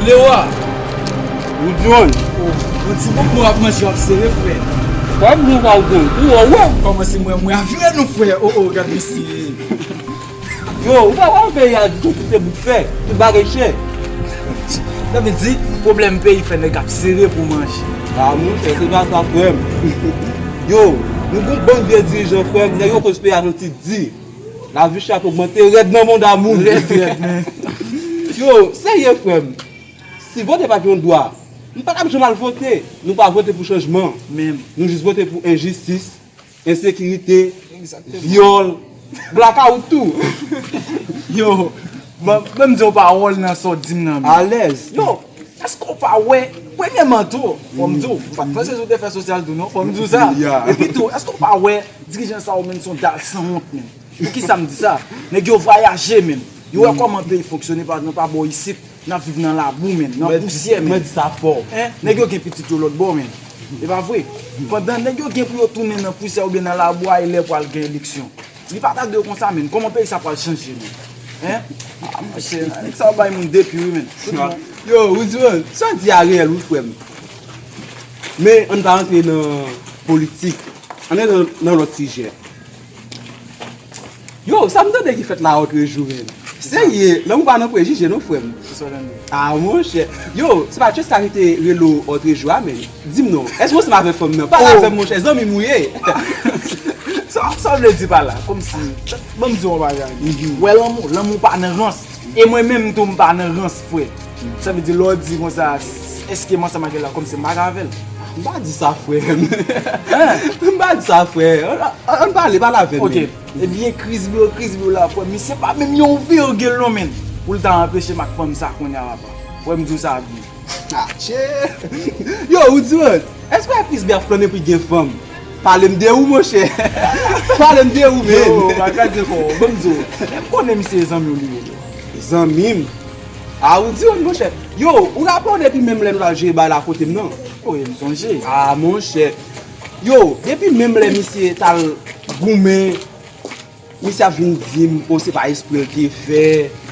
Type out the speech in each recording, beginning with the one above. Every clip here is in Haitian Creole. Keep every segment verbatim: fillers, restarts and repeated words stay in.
Lewa! Ou di yon? Oh, yon ti bonbon w ap manje, w ap sere, frè. Frè m, nou pa w di yon kou, wè, wè. Kòman se mwen, mwen avè nou, frè? Oh, oh, gad mesye. Yo, ou pa wè peyi a di tout se bout fè, tout bagay chè. Sa vle di, pwoblèm peyi fè nèg ap sere pou manje. Ah, monchè, se pa sa, frè m. Yo, nou gon bann vye dirijan, frè m, nèg yo koz peyi a santi di. Lavi chè ap ogmante rèd nan mond a moun. Rèd, rèd, men. Yo, serye, frè m. Si vote pa t yon dwa, m pa t ap janm al vote. Nou pa vote pou chanjman. Menm. Nou jis vote pou enjistis, ensekirite, vyòl, blakawout tou. Yo, ban, ban m di yon pawòl nan sa w di m nan, men. Alèz. Yo, èske w pa wè, premyèman tou, fò m di w, m pa t panse si w te fè sosyal tou, non, fò m di w sa. Epi tou, èske w pa wè dirijan sa yo, menm, se yon dal sanwont, menm. Poukisa m di sa? Nèg yo vwayaje, menm. Yo wè kòman peyi fonksyone, pa egzanp, pa bò isit, n ap viv nan labou, menm, nan pousyè, menm. Mwen di sa fò. Hein? Nèg yo gen pitit yo lòt bò, menm. E pa vre? Pandan nèg yo gen pou yo tounen nan pousyè oubyen nan labou a, e lè pral gen eleksyon. Li pa ta dwe konsa, menm. Kòman peyi sa pral chanje, menm? Hein? Ah, monchè, nèg sa yo bay moun depi, wi, menm. Yo, Roody, sa w di a reyèl, wi, frè m. Men, ann pa rantre nan politik. Ann ale nan, nan lòt sijè. Yo, sa m tande ki fèt la òtrejou, menm. Serye, lanmou pa nan prejije, non, frè m. Ah, monchè. Yo, se pa Jessica ki te rele w òtrejou a, menm. Di m non, èske w ansanm avèk fanm nan? Pale avè m, monchè, zanmi m ou ye. Sa, sa w vle di pa la? Kòmsi, ban m di w yon bagay. Wè lanmou, lanmou pa nan rans. E mwen menm tou, m pa nan rans, frè. Sa vle di, lè w di konsa, èske m ansanm ak li la, kòmsi m pa ka avè l? M pa di sa, frè m. M pa di sa, frè. Ann, ann, ann pale, pale avè m, menm. Ebyen, Chris Brown, Chris Brown la, frè, misye pa menm yon virgil non, menm. Pou l ta anpeche m ak fanm sa kounye a, papa. Frè m di w sa byen. Atchè! Yo, Roody, èske w wè Chris Brown ap flannen pou l gen fanm? Pale m de ou, monchè. Pale m de ou, menm. Yo, pa kraze kò w, ban m di w. M konnen misye zanmi w li ye. Zanmi m? Ah, Roody, monchè. Yo, ou raple w depi menm lè nou t al jere bay la kote m nan? Wi, m sonje. Ah, monchè. Yo, depi menm lè misye t al goumen, misye ap vin di m, o, se pa espre l te fè,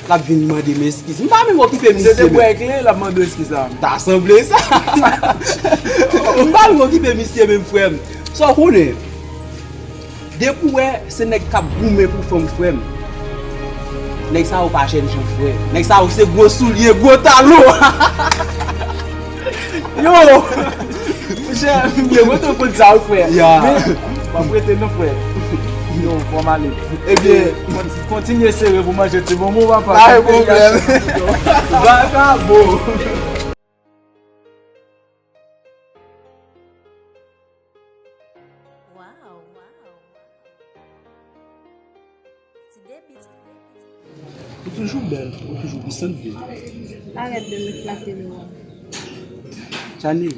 l ap vin mande m eskiz. M pa menm okipe misye, menm. Se te bwè kle, l ap mande w eskiz la. Ta sanble sa. M pa menm okipe misye, menm, frè m. Sa w konnen? Depi w wè se nèg k ap goumen pou fanm, frè m, nèg sa yo pa jènjan, frè. Nèg sa yo se gwo soulye, gwo talon. Yo! Monchè, m byen kontan w konn sa, wi, frè. Ya. Men, w ap rete non, frè. Yo, fò m ale. Ebyen, konti-, kontinye sere pou manje ti bonbon, papa. Pa gen pwoblèm. Vakabon. Wow. Ou toujou bèl, ou toujou pwisant, baby. Arèt de me flatter, Lewa. Djane,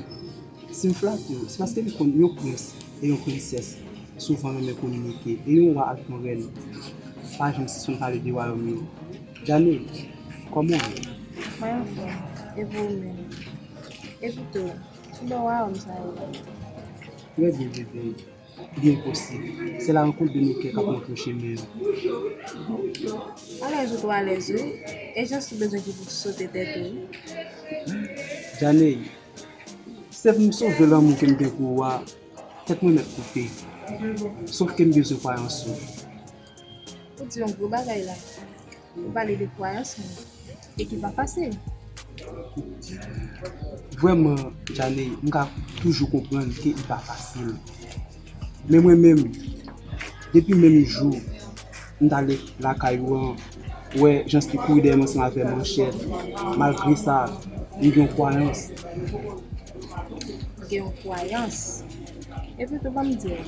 si m flate w, se paske m konn yon prens e yon prensès souvan renmen kominike, e yon wa ak yon rèn pa janm sispann pale de wayòm yo. Djane, kòman w ye? Mwen anfòm, e pou ou menm? Epi tou, ki bò wayòm sa ye? Trè byen, bebe. Byen posib. Se la rankont de nou kè k ap montre w chemen an. Alèz ou twò alèz, wi. E jan sou bezwen ki pou sote tèt ou, wi. Djaney, se pou m sove lanmou ke m gen pou ou a, tèt mwen mèt koupe. Sof ke m bezwen kwayans ou. Ou di yon gwo bagay la. Ou pale de kwayans mwen. E ki pa fasil. Vrèman, Djaney, m ka toujou konprann ke li pa fasil. Men mwen menm, depi menm jou m t ale lakay ou an, wè jan se te kouri dèyè m ansanm avè manchèt, malgre sa, m gen yon kwayans. Ou gen yon kwayans. Epi tou, ban m di w,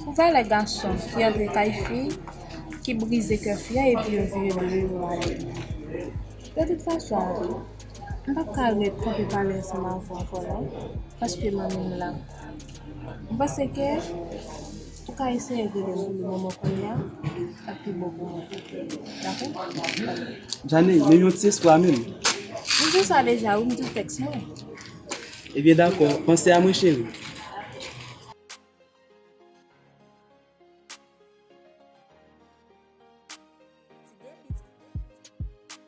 pou valè gason ki antre kay fi, ki brize kè fi a epi yo vire do yo, yo ale. De tout fason, m p ap ka ret kanpe pale ansanm avè w ankò non, paske manmi m la. M panse ke ou ka eseye rele m pou li ban mwen kounye a, l ap pi bon pou mwen. Dakò? Djaney, men yon ti espwa menm. M di w sa deja, wi, m di w tèks mwen. Ebyen, dakò, panse a mwen, cheri.